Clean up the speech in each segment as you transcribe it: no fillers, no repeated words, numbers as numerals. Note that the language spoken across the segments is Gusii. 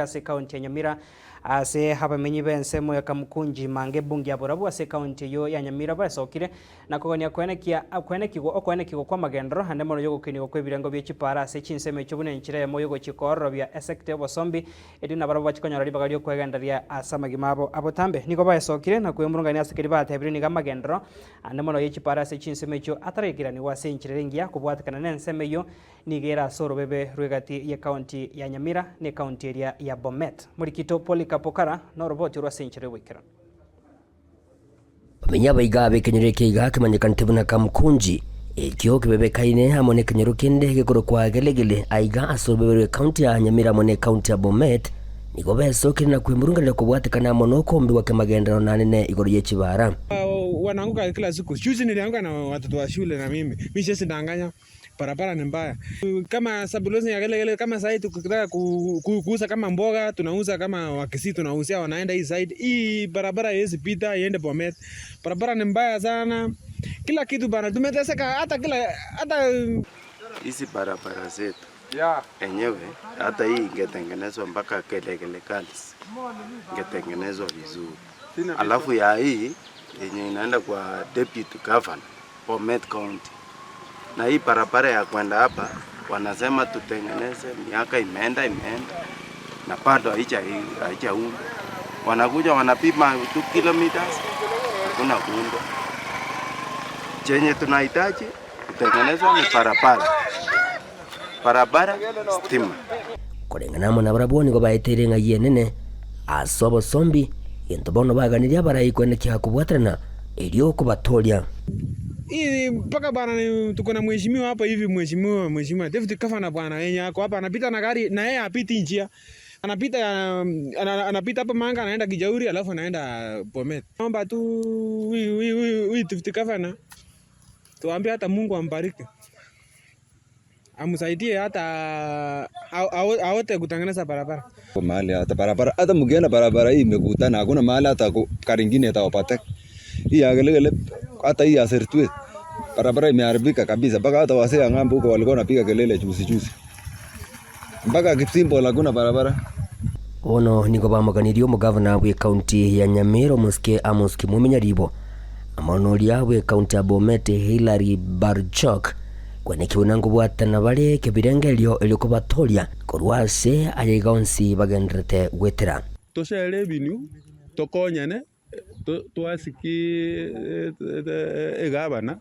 Ase ekaunti ya Nyamira ase abamenyi b'ensemo ya Kamukunji Manga ebunge ya Borabu ase ekaunti eyio ya Nyamira besokire na kogania koenekia koenekigwa okoenekigwa kw'amagenderero ande mono y'ogokenigwa kw'ebirengo bie chipaara ase chinsemo echio buna enchera eyemo y'ogochia koororobia esekta y'obosombi erio nabarabwo bachie konyora ribaga ri'okwegendereria ase amagima abo abotambe. Nigo baesokire na kwemurungania ase keria batebirie nigo amagenderero ande mono ye chipaara ase chinsemo echio ataraikeraniwa ase enchera ere engiya kobwatekana nensemo eyio Nigo ere ase orobebe rw'egati y'Ekaunti ya Nyamira na ekaunti eria ya Bomet. Morikito Polycarp Okara noroboti orwo ase enchera y'oboikeranu. Bamenyi abaiga ab'ekenyoro eke iga kemanyekanete buna Kamkunji, ekio kebebekaine amo nekenyoro kende gekorokwa Gelegele aiga ase orobebe rw'ekaunti ya Nyamira amo n'ekaunti ya Bomet, nigo besokire na kwemurunganera kobwatekana amo nokombigwa kemagenderero nanene igoro ye chibara. Wanaanguka kila siku. Juzi nilianguka na watoto wa shule na mimi. Mimi siwezi danganya. Barabara ni mbaya. Kama sub-location ya Gelegele kama sahii tukitaka kuuza kama mboga tunauza kama Wakisii tunauzia wanaenda hii side. Hii barabara haiwezi pita iende Bomet. Barabara ni mbaya sana. Kila kitu bana tumeteseka hata kila hata Hizi barabara zetu enyewe hata hii ingetengenezwa mpaka Gelegele Girls ingetengenezwa vizuri. Alafu ya hii yenye inaenda kwa deputy governor Bomet County. Na hii barabara ya kwenda hapa wanasema tutengeneze, miaka imeenda imeenda na bado haijaundwa. Wanakuja wanapima 2 kilometers, hakuna kuundwa. Chenye tunahitaji kutengenezwa ni barabara, barabara, stima. Koreng'ana amo nabarabwo nigo baeteire ng'ai enene ase obosombi, gento bono baganirie abarai koenekia kobwaterana erio kobatooria. Hii mpaka bwana tuko na mheshimiwa hapa hivi mheshimiwa mheshimiwa deputy governor bwana yenye ako hapa anapita na gari na yeye hapiti njia anapita anapita hapa Manga anaenda Kijauri alafu anaenda Bomet. Naomba tu huyu huyu huyu deputy governor tuambie hata Mungu ambariki amsaidie hata aote kutengeneza barabara. Mahali hata barabara hata mkienda barabara hii imekutana, hakuna mahali hata gari ingine itawapata. Hii ya Gelegele hata hii ya Sertwet barabara imeharibika kabisa, mpaka hata wasee ya ng'ambo huko walikuwa wanapiga kelele juzi juzi, mpaka Kipsimbol hakuna barabara. Bono nigo bamoganirie omogavana bw'ekaunti ya Nyamira omosike Amos Kimumi Nyaribo, amo noria bw'ekaunti ya Bomet Hillary Barchok, Kweneki buna nkobwatana bare kebirengererio erio kobatoria korwa ase ayaiga onsi bagendererete gwetera. Toshare revenue, tokonyane, twasiki egavana,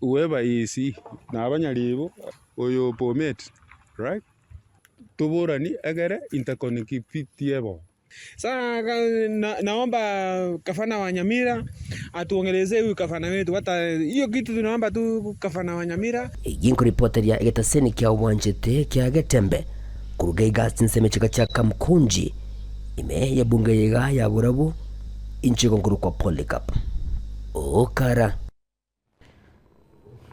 whoever is he, na abanyaribo, oyo Bomet, right? Toborani egere interconnectivity ebe. Sasa na, naomba gavana wa Nyamira atuongelezee huyu gavana wetu, hata hiyo kitu tunaomba tu gavana wa Nyamira. Eyio nkoripoteria egetaseni kia obwanchete kia Getembe koruga iga ase chinsemo chiga chia Kamkunji ime y'ebunge eye iga ya Borabu inche igo nkorokwa Polycarp Okara.